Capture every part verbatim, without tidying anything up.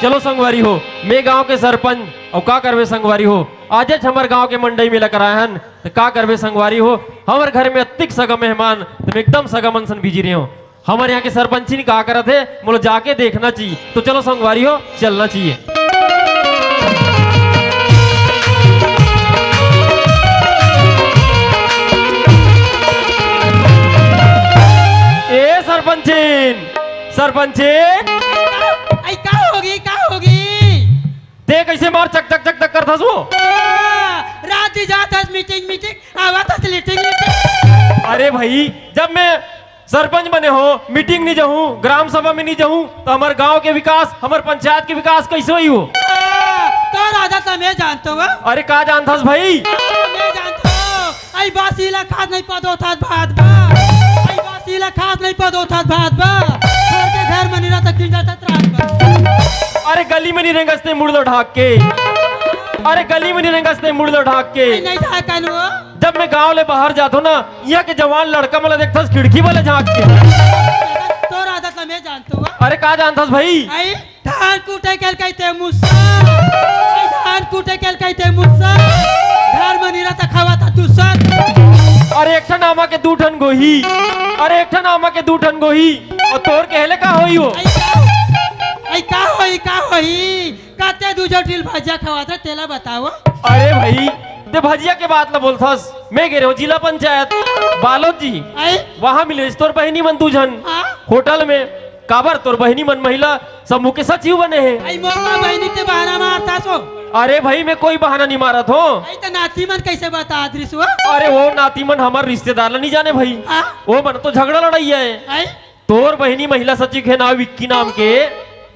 चलो संगवारी हो, मैं गांव के सरपंच, अउ का करबे संगवारी हो, आजेच हमर गांव के मंडई मेला कराए हन, त का करबे संगवारी हो, हमर घर में अतिक सगा मेहमान, त मैं एकदम सगा मन सन busy रहे हो। हमर यहाँ के सरपंचिन का करत हे, मोला जाके देखना चाहिए। तो चलो संगवारी हो, चलना चाहिए। ए सरपंचिन, सरपंचिन। आई का होगे, का होगे? ते कैसे मार चक चक चक चक करथस वो? आ, रात ही जात हस meeting meeting, आवत हस लेटिंग लेटिंग। अरे भाई, जब मैं सरपंच बने हो, meeting नहीं जाहूँ, ग्राम सभा में नहीं जाहूँ, तो हमर गांव के विकास, हमर पंचायत के विकास कैसे होई हो? आ, तोर आदत ला मैं जानत हों। अरे का जानथस भाई? मैं जानत हों। आई बासी ला खास नहीं पदोथस भात बा। आई बासी ला खास नहीं पदोथस भात बा। घर के घर मनी रहत किंजर तक रात बा। अरे गली में नहीं रेंगस ते मुड़ लो ढाक के। अरे गली में नहीं रेंगस ते मुड़ लो ढाक के। आई नहीं ढाकन वो। जब मैं गांव ले बाहर जात हों ना, यहाँ के जवान लड़का मन ला देखथस खिड़की वाले झांक के। तोर आदत ला मैं जानत हों। अरे का जानथस भाई? आई धान कूटे के कहिथे मुस्सा, आई धान कूटे के कहिथे मुस्सा, घर में नहीं रहत खावत दूसर। अरे एक ठन आमा के दू ठन गोही, अरे एक ठन आमा के दू ठन गोही, अउ तोर कहले का होई हो? आई का, आई का होई, का होई? काते दू जो ढील भजिया खवाथे, तेला बताओ। अरे भाई, ते भजिया के बात ला बोलथस। मैं गे रहेंव जिला पंचायत बालोद जी। आई? वहाँ मिलेस तोर बहिनी मन दू झन। हाँ? होटल में। काबर तोर बहिनी मन महिला समूह के सचिव बने हे। आई मोर का बहिनी ते बहाना मारथस वो। अरे भाई, मैं कोई बहाना नहीं मारत हों। आई त नाती मन कैसे बतात रिहिस वो? अरे वो नाती मन हमर रिश्तेदार ला नहीं जाने भाई। हाँ? वो मन तो झगड़ा लड़ाई है। आई? तोर बहिनी महिला सचिव के नाव विक्की नाम के,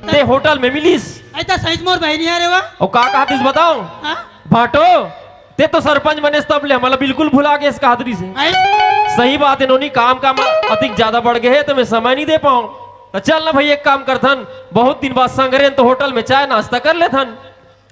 ते होटल में मिलिस। अई त सहीच मोर बहिनी हरे वो। अउ का कहत रिहिस बताओं? हाँ? भाटो, ते तो सरपंच बनेस तब ले हमला बिल्कुल भुला गेस कहत रिहिस हे। अई? सही बात हे नोनी, काम काम अतिक ज्यादा बढ़ गे हे त मैं समय नहीं दे पाओं। त चल ना भाई, एक काम करथन, बहुत दिन बाद संग रहेन त होटल में चाय नाश्ता कर लेथन।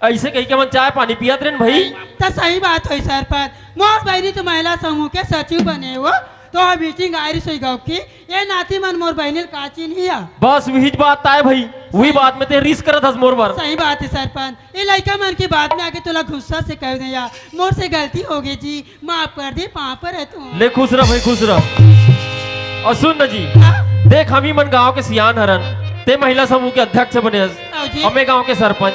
अइसे कहिके हमन चाय पानी पियत रहेन भाई। त सही बात होई सरपंच, मोर बहिनी तो महिला समूह के सचिव बने वो, तो मीटिंग आय रिहिस होही गाँव की, ये नाती मन मोर बहिनी ल का चिन्ही या। बस उहीच बात आय भाई, उही बात में ते रिस करत हस मोर बर। सही बात हे सरपंच, ये लइका मन के बात में आके तोला गुस्सा से कह दे या, मोर से गलती होगे जी, माफ कर दे, पाँव परत हों। ले खुश रह भाई, खुश रह। अउ सुन न जी, हाँ? देख, हमी मन गाँव के सियान हरन, ते महिला समूह के अध्यक्ष बने हस, अउ जी? अउ मैं गाँव के सरपंच।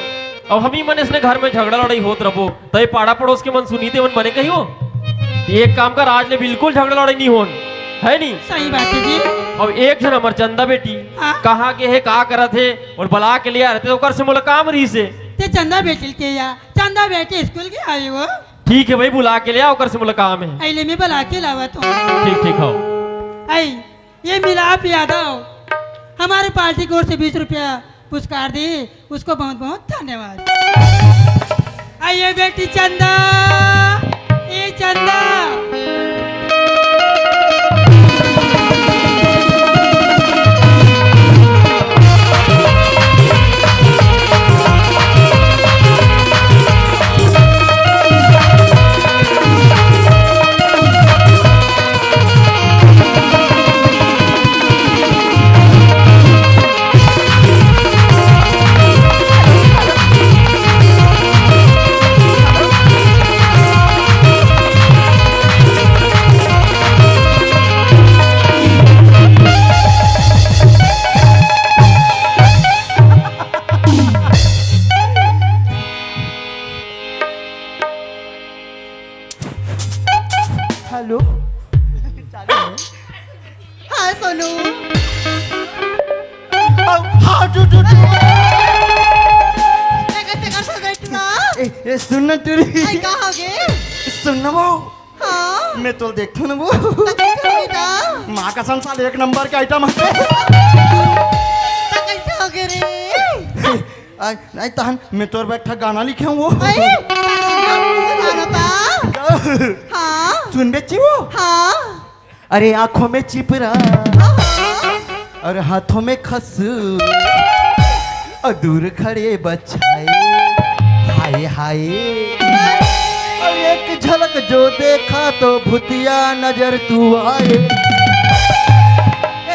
अउ हमी मन अइसने घर में झगड़ा लड़ाई होत रबो, त ये पाड़ा पड़ोस के मन सुनही ते मन बने कहिही वो। एक काम कर, आज ले बिल्कुल झगड़ा लड़ाई नहीं होन, है नी? सही बात हे जी। अउ एक झन हमर चंदा बेटी हाँ? कहाँ गे हे, का करत हे, अउ बला के लिया रहते ओकर से मुलाकात रहिस हे। ते चंदा बेटी ल कहे या, चंदा बेटी स्कूल गे हे वो। ठीक हे भाई, बुला के लिया, ओकर से मुलाकात हे। अई ले मैं बला के लावत हों। ठीक, ठीक हो। अई, ये मिलाप यादव हमारे पार्टी की ओर से बीस रुपया पुरस्कार दी, उसको बहुत बहुत धन्यवाद। अई ये बेटी चंदा, ए चंदा। हेलो। हाँ, सोनू। हाँ, टू, टू, टू। ए, सुन ना, टूरी। अई, का होगे? सुन ना वो। हाँ? मैं तो देखथों ना वो। त कइसे होगे ता? माँ कसम साले एक नंबर के आइटम हे। त कइसे होगे रे? आ, नहीं तहन मैं तोर बर एक ठा गाना लिखे हों वो। अई, गाना बा? हाँ। सुनबे ची वो? हाँ। अरे आँखों में चिपरा अउ हाथों में खसू अउ दूर खड़े बछाए, हाय हाय। अउ एक झलक जो देखा तो भुतिया नजर तू आए।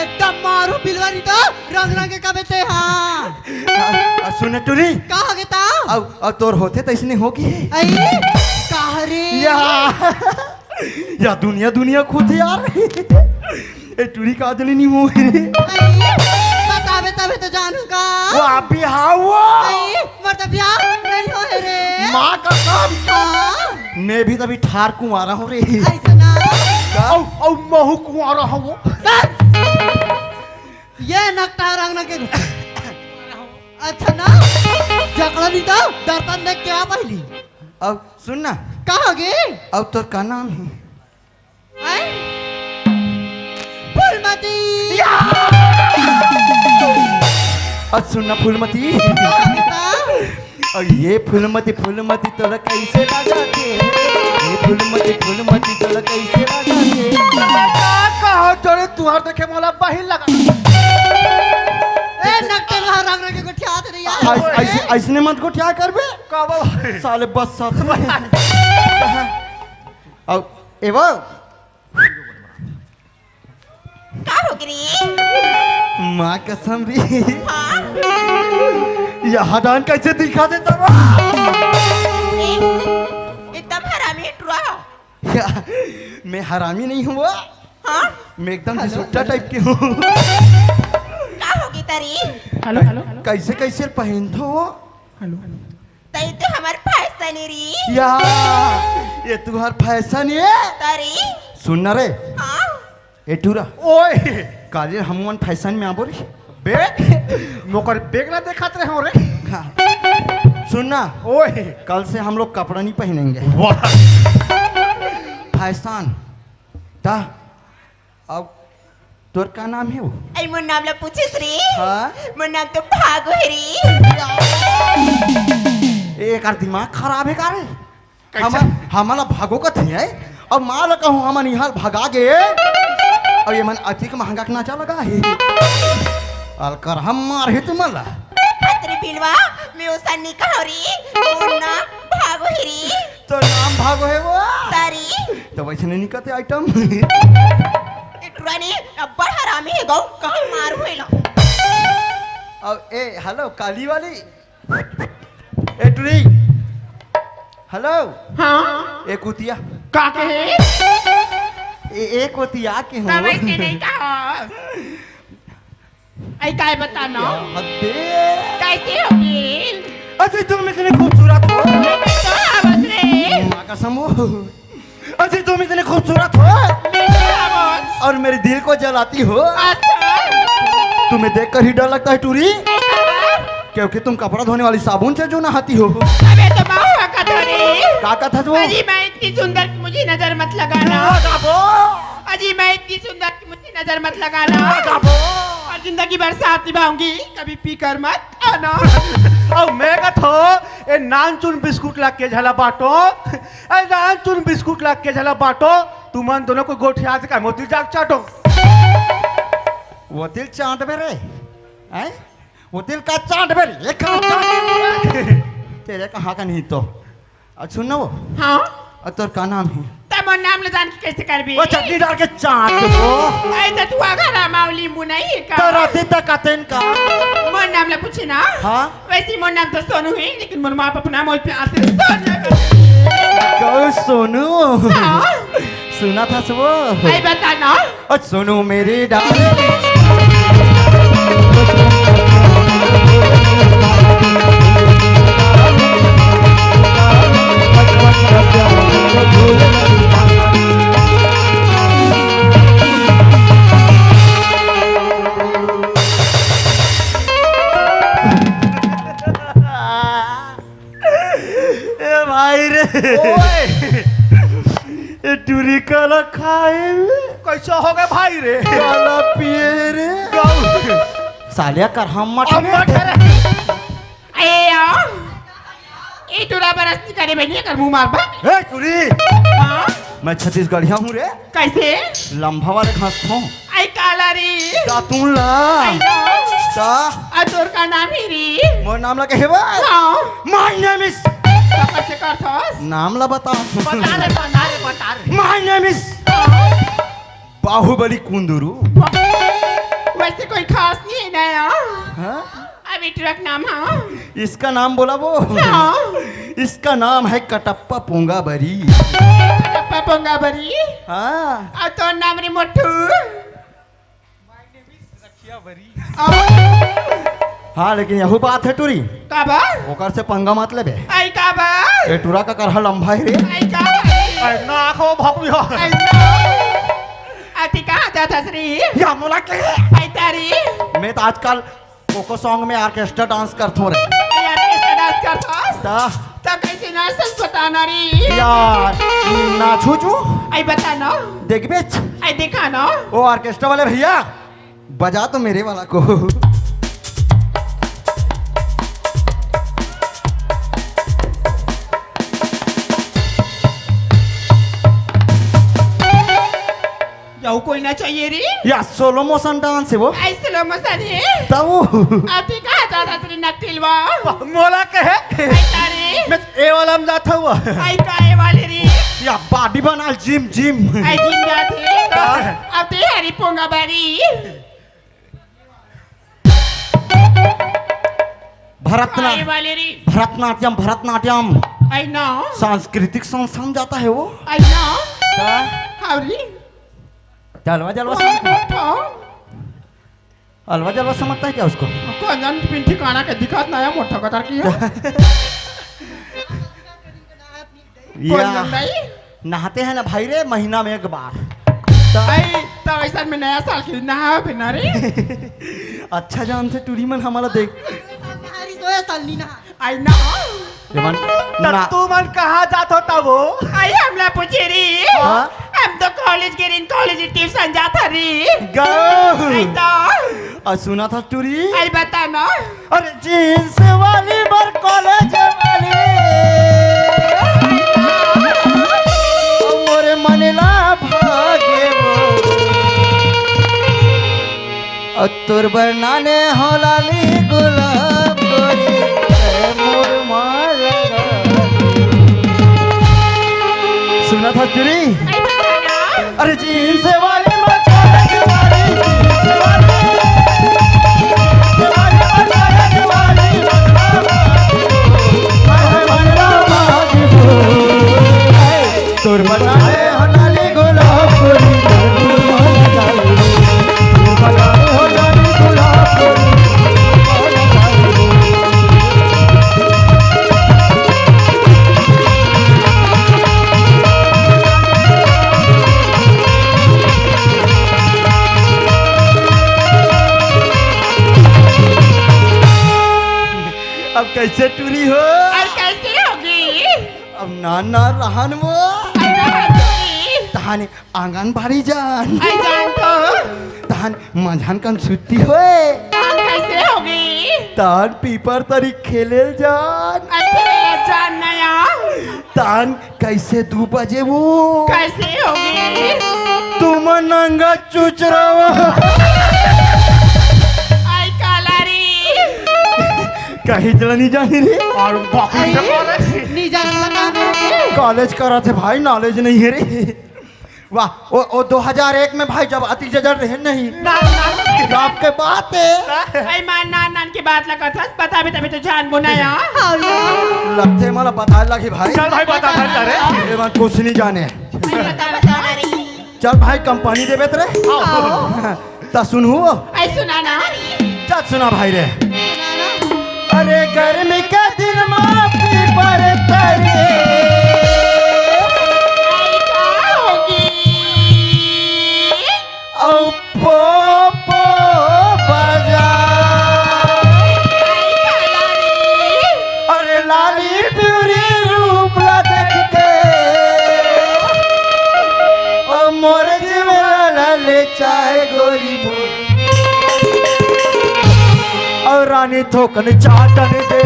एकदम मार अरे बिलवा नी तो रंग रंग के कबे ते, हाँ। आ, आ, सुन टुरी। का हो गे ता? अब, अब तोर होथे त इसने होगे। अई, का रे? या, या दुनिया दुनिया खोथे यार। ए टुरी का जनी नी हो। अई, बताबे तबे तो जानहूँ का। वो आप भी हाँ वो। अई, मोर तो ब्याह नहीं होय हे रे। माँ कसम। हाँ। मैं भी तभी ठार कुंवारा हूँ रे। अइसना। का? अउ, अउ महू कुंवारा हूँ वो। ये नकटा रंग ना के। अच्छा ना, जकड़ा नी तो दर्पण देख के आ पहली। अब सुन ना। का हो गे? अब तोर का नाम हे? हैं? फूलमती। या! अब सुन ना फूलमती। का हो गे ता? अब ये फूलमती, फूलमती तोला कैसे लगा के? ये फूलमती, फूलमती तोला कैसे लगा के? का कहो तोरे तुहर देखे मोला बहिर लगा। ए, नकटे रहा रंग रंग के गोठियात रही यार। ऐस-, ऐसे, ऐसने मत गोठिया करबे। कबो भाई। साले बस साथ में। अब, ए वो। का हो गे रे? माँ कसम रे। हाँ? ये हरामी कैसे दिखा देता वो? ए, एकदम हरामी टुरा हो। क्या? मैं हरामी नहीं हूँ वो। हाँ? मैं एकदम घिसुट्टा टाइप के हूँ। का हो गे ता रे? Hello, hello, hello. कैसे, कैसे पहनथो वो? Hello, hello. तई तो हमर फैशन हे रे। या, ये तुहर फैशन हे? ता रे। सुन ना रे। हाँ? ए टुरा। ओए। काले हम मन फैशन में आबो रे। बेग? मोकर बेग ला देखात रहे हो रे। हाँ। सुन ना। ओए। कल से हम लोग कपड़ा नहीं पहनेंगे। वाह। फैशन। ता, अब तोर का नाम हे वो? अई मोर नाम ला पूछिस रे? हाँ? मोर नाम तो भागो हे रे। ए, एकर दिमाग खराब हे का रे? कैसे? हम, हमला भागो कथे हे? अब माँ ला कहूँ हमन इहाँ भगा गे। अब ये मन अतिक महंगा के नाचा लगा हे। अलकर हम मार हे तुमन ला। हत रे बिलवा, मैं ओसा नी कहो रे। मोर नाम भागो हे रे। तो नाम भागो हे वो। ता रे। तो वैसे नहीं निकलते आइटम। ए टुरा नी, अब्बड़ हरामी हे गौ, कहाँ मार होए ला। अब ए, हेलो, काली वाली। ए टुरी। हेलो। हाँ? ए कुतिया। का कहे? ए, ए कुतिया के हो। का वैसे नहीं कहा? आई काय बता ना? हद दे। कैसे हो गे? अच्छा, तुम इतने खूबसूरत हो। मैं तो आवत रे। माँ कसम हो। अच्छा, तुम इतने खूबसूरत हो। मैं तो आवत। और मेरे दिल को जलाती हो। अच्छा। तुम्हें देखकर ही डर लगता है टूरी। क्योंकि तुम कपड़ा धोने वाली साबुन से जो नहाती हो। अबे तो माँ हुआ का धोरी। का कथस वो? अजी मैं इतनी सुंदर कि मुझे नजर मत लगाना। ना जाबो। अजी मैं इतनी सुंदर कि मुझे नजर मत लगाना। ना जाबो। और जिंदगी भर साथ निभाऊंगी, कभी पी कर मत आना। अउ मैं कथो, ए नानचुन बिस्कुट ला के झला बांटो, ए नानचुन बिस्कुट ला के झला बांटो, तुमन दोनों को गोठिया से का मोती जाग चाटो। वो तिल चाट बे रे, हैं? वो तिल का चाट बे रे, ये का चाट बे रे? तेरे कहाँ का नहीं तो। अच्छा सुन ना वो। हाँ? अ तोर का नाम हे? तै मोर नाम ल जान के कैसे करबे? वो चटनी डाल के चाट दो। ऐसा तू अगर रामाव लींबू नहीं है का? तो राती तक आते हैं का? मोर नाम ल पूछे ना? हाँ? वैसे मोर नाम तो सोनू है, लेकिन मोर माँ बाप नाम मोर प्यार से सोनू। कहो सोनू। हाँ? सुना था वो? आई बता ना। ओ सोनू मेरी डार्लिंग। ए भाई रे। ओए। ए टूरी काला खाए रे। कैसा हो गए भाई रे? काला पिए रे। गौ। सालिया कर हम मत अब रे। मत रे। ए आ। ए टूरा बरस नहीं करे बनिया कर मुंह मार बा। ए टूरी। हाँ? मैं छत्तीसगढ़िया हूँ रे। कैसे? लंबा वाले घास थो। आई काला रे। दातून ला। आई ला। ता। आ तोर का नाम है रे? मोर नाम ला कहे बा? हाँ। My name is। तो कैसे कर थस? नाम ला बता। बता रे, बता रे, बता रे। My name is। हाँ। बाहुबली कुंदरू। वाह। ऐसे कोई खास नहीं है ना। हाँ? अभी ट्रक नाम है। इसका नाम बोला वो। हाँ। इसका नाम है कटप्पा पोंगा बरी। कटप्पा पोंगा बरी। हाँ। और तोर नाम रे मोटू। हाँ, लेकिन यहू बात है टूरी। का बात? ओकर से पंगा मत लेबे। आई का बात? ए टूरा का करहा लंबा है रे। आई का? आई ना आखो भौंक भी हो। आई ना। अति कहाँ जात हस रे? या मोला के? आई तारी। मैं तो आजकल कोको सॉन्ग में ऑर्केस्ट्रा डांस करथों रे। आई ऑर्केस्ट्रा डांस करथस? ता। ता कैसे नाचस बताना रे? यार, नाचू चू? आई बता ना। देखबे? आई दिखा ना। वो ऑर्केस्ट्रा वाले भैया, बजा तो मेरे वाला को। यहू कोई ना चाहिए रे। या स्लो मोशन डांस है वो। आई स्लो मोशन है। तब वो। अति कहाँ जात हस रे नकटिलवा? मोला कहे। आई तारी। मैं ए वाला में जात हूँ। आई का ए वाले रे? या बॉडी बना जिम जिम। आई जिम जात है। हाँ। अब ते हरी पोंगा बारी। भरतना-, आए वाले रे। भरतनाट्यम, भरतनाट्यम। आई ना। सांस्कृतिक संस्था में जाता है वो। आई ना। क्या? हाँ रे। जलवा, जलवा समझ-, अलवा जलवा समझता है क्या उसको? कौन जान पिंठी काना के दिखात ना या मोटा कतर की हो। या। कौन जान भाई? नहाते हैं ना भाई रे, महीना में एक बार। तो आई, तो ऐसा में नया साल के दिन नहावे बिना रे। अच्छा जान से टूरी मन हमला देख। नहारी सोया साल नी नहा। आई ना। ये मन त ना। तू मन कहाँ जात हो तब हो? आई हमला पूछे रे। हाँ? हम तो कॉलेज के दिन कॉलेज ट्यूशन जात हरी। गो। आई तो। और सुना था टूरी? आई बता ना। अरे जींस वाली बर कॉलेज वाली, मोरे मन ला भागे वो। अउ तोर बर नाने हो लाली गुलाब गोरी, ए मोर माँ लगा। सुना था टूरी? अरे जींस वाली, तोर बनाए हो लाली गुलाब गोरी, तोर बनाए हो लाली गुलाब गोरी। अब कैसे टूरी हो? अब कैसे होगी? अब ना ना रहन वो। अरे हंसी। तहान आंगनबाड़ी जान। आई जान तो। तहान मझान कन छुट्टी होए। तहान कैसे होगी? तहान पीपर तरी खेले जान। अरे जान नया। तहान कैसे दू बजे वो? कैसे होगी? तुम नंगा चुचरावा। आई कालारी। कहीं चला नहीं जाने रे। और बकरी से अरे, कॉलेज। नहीं जाने लगा। कॉलेज करा थे भाई, नॉलेज नहीं है रे। वाह, ओ, ओ, दो हज़ार एक में भाई जब अति जजर रहे नहीं। ना, ना। बाप के बात है। आई मान नान नान की बात लगा था, पता भी तभी तो जान बुनाया। लगथे मला पता लगी भाई। चल भाई, बता, बता, बता रे। ये बात कुछ नहीं जाने। बता, बता, बता। चल भाई, कंपनी देबे त रे। आओ। त सुनहू। आई सुना ना। चल सुना भाई रे। अरे गर्मी के दिन मा पीपर तरे। आई का होगी? औ पो पो बजा। आई काला रे। अरे लाली पिवरी रूप ला देख के, ओ मोर जीवन ला ले चाहे गोरी बोल। और रानी थोकन चाटन दे,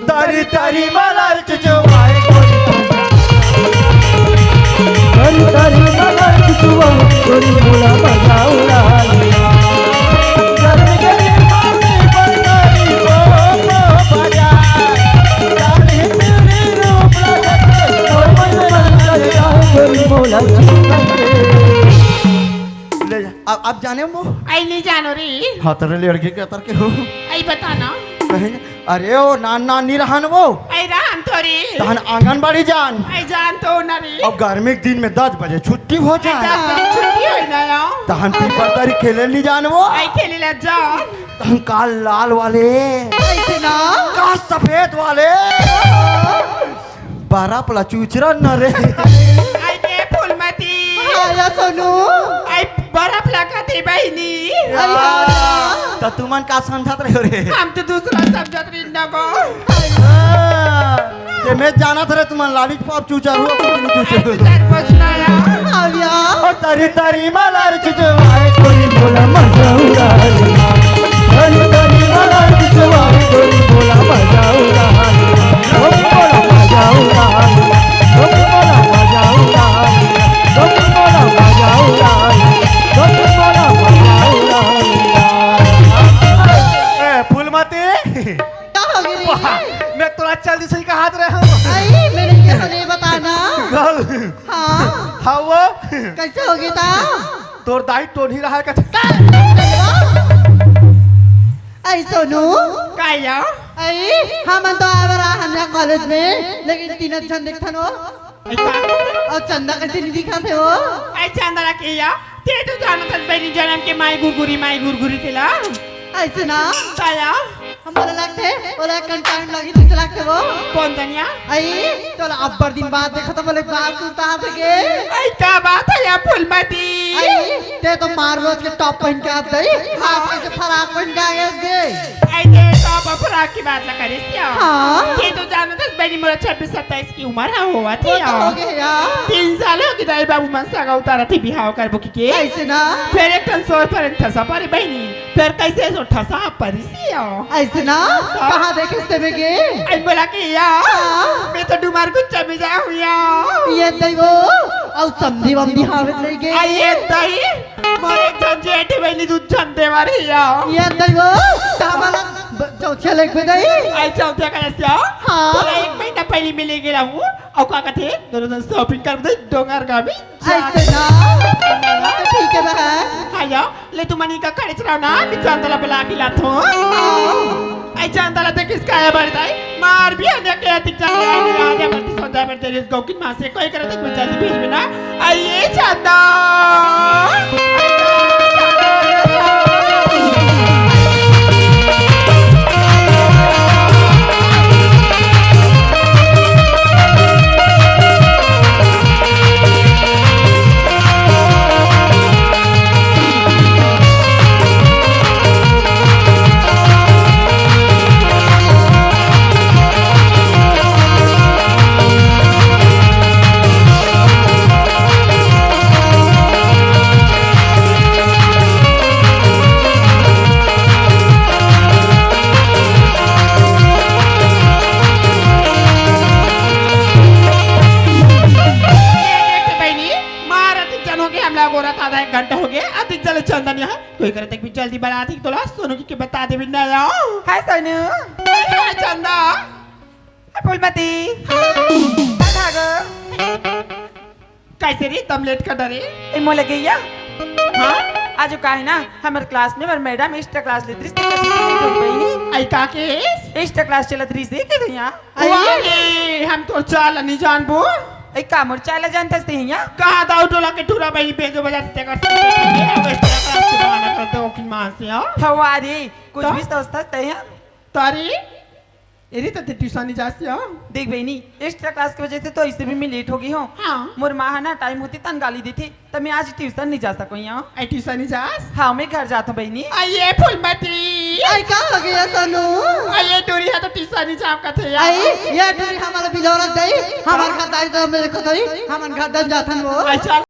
तारी तारी मला चुचवाए गोरी। तारी तारी मला चुचवाए गोरी, मोला मजा उड़ा ले। ले जा। अब, अब जाने वो? आई अरे। हाँ, तोरे लड़की के तर के हो। आई बता ना। कहीं, अरे ओ नान नान नहीं रहन वो। आई रहन तो रे। तहन आंगनबाड़ी जान। आई जान तो ना रे। अब गर्मी के दिन में दस बजे छुट्टी हो आई जाए। दस बजे छुट्टी होई ना यार। तहन पीपर तरी खेले नहीं जान वो। आई खेले ला जान। तहन का लाल वाले। ऐसे ना। का सफेद वाले। बर्फ ला चुचरा न रे। आई के फूलमती। हाँ, या सोनू। आई बर्फ ला कथे बहिनी। अरे हाँ। त तुमन का समझत रहे हो रे? हम तो दूसरा समझत रही न गो। हाँ, ते मैं जानत रहे तुमन लालीपॉप चुचर हो, कुछ नहीं चुचर हो। चुचर कुछ ना यार। हाँ, या। ओ तरी तरी मलर चुचवाए कोई बोला मजा उड़ा। तरी तरी मलर चुचवाए कोई बोला मजा उड़ा। ए, फूलमती। का हो गई? वाह, मैं तोला चल दिस ही कहात रहे हूँ। आई, मैंने क्या तो नहीं बताना। गल। हाँ। हाँ वो। कैसे हो गई था? तोर दाई टोनी रहा का। आई सोनू। का या? आई, हमन तो आए बर आए हन कॉलेज में, लेकिन तीन झन दिखथन हो। आई का? अउ चंदा कैसे नहीं दिखत हे वो? आई चंदा ला के या? ते तो जानत हस बहिनी, जनम के माई गुरगुरी, माई गुरगुरी तेला। ऐसे ना? का या? हम बोले लगथे, बोले कन टाइम लगी, तुझे लगथे वो। कौन धनिया? आई, तोला अब्बड़ दिन बाद देखा तो बोले बात सुनता हाथ के। आई का बात है या फूलमती? आई, ते तो मार रोज के टॉप पहन के आत दई, आज कैसे फराक पहन के आ गए दे? आई ते टॉप और फराक की बात ला करिस क्या? हाँ। ये तो जानत हस बहिनी, मोला छब्बीस सत्ताईस की उम्र है, होवत वो तो या। हो गए यार। तीन साल हो गए दाई बाबू मन सगा उतारत हे बिहाव करबो कहिके। ऐसे ना? फिर एक ठन सोच पर एक ठसा परे बहिनी। फेर कैसे सो ठसा परिस या? ऐसे ना? हाँ। कहाँ देखे से में गे? आई बोला कि या? हाँ। मैं तो डुमर गुच्चा में जा हूँ या। ये दई वो, अउ समधी वमधी हावे नहीं गे। आई ये दई, मोर एक झन जेठ बहिनी दू झन देवर हे या। ये दई वो, कहाँ वाला ब-, चौथे लेग पे दई? आई चौथे का ऐसे आओ। हाँ। तोला एक महीना पहले मिले गेला हूँ, अउ का कथे, दोनों जन शॉपिंग कर दे, डोंगरगांव में। ऐसे ना? तो ठीक है बहन। हाँ या, ले तुमन इका खड़े चलाओ ना, मैं चंदा ला बुला के लात हूँ। आई चंदा ला देखिस का आया बड़ी दाई, मार भी आने के आती चंदा ला आने आने बड़ी सोचा बड़ी तेरी गौकिन माँ से कोई करे देख मैं जल्दी भेज बिना। आइए चंदा। ये देख बहिनी, मार अतिक जन हो गए, हमला गोरा था आधा एक घंटा हो गया, अतिक जल चंदन यहाँ। कोई करे तक भी जल्दी बना थी, तोला सोनू के बता दे बिना आओ। हाय सोनू। हाय चंदा। हाय फूलमती। हाय भागो। कैसे रे, तम लेट कर डरे? ए मोले गैया। हाँ? आज का है ना, हमर क्लास में हमर मैडम एक्स्ट्रा क्लास लेत रहिस, ते कैसे लेट हो गई? आई का के? एक्स्ट्रा क्लास चलत रहिस, के तो यहाँ। वाह रे, हम तो चाल नहीं जानबो। ए का मोर चाल जानत हस ते यहाँ? कहाँ दाऊ टोला के टूरा बहिनी बेजो बजाते ते कर सकते हैं, अब एक्स्ट्रा क्लास के बहाना करते हो कि माँ से, हाँ? हवा रे, कुछ तो? भी सोचता ते यहाँ। तारी? एरी त ते ट्यूशन नहीं जासी हो। देख बहिनी, एक्स्ट्रा क्लास के वजह से तो ऐसे भी मैं लेट हो गई हूँ। हाँ। मोर माँ है ना टाइम होती तन गाली देती, त मैं आज ट्यूशन नहीं जा सकूँ यहाँ। आई ट्यूशन नहीं जास? हाँ, मैं घर जाता हूँ बहिनी। आई ये फूलमती। आई का हो गया सोनू? आई ये टूरी है तो ट्यूशन नहीं जाओ कथे यार। आई ये टूरी हमारा बिलोरत दई, हमार घर दाई तो मेरे को दई, हम घर दन जाथन वो। आई चल।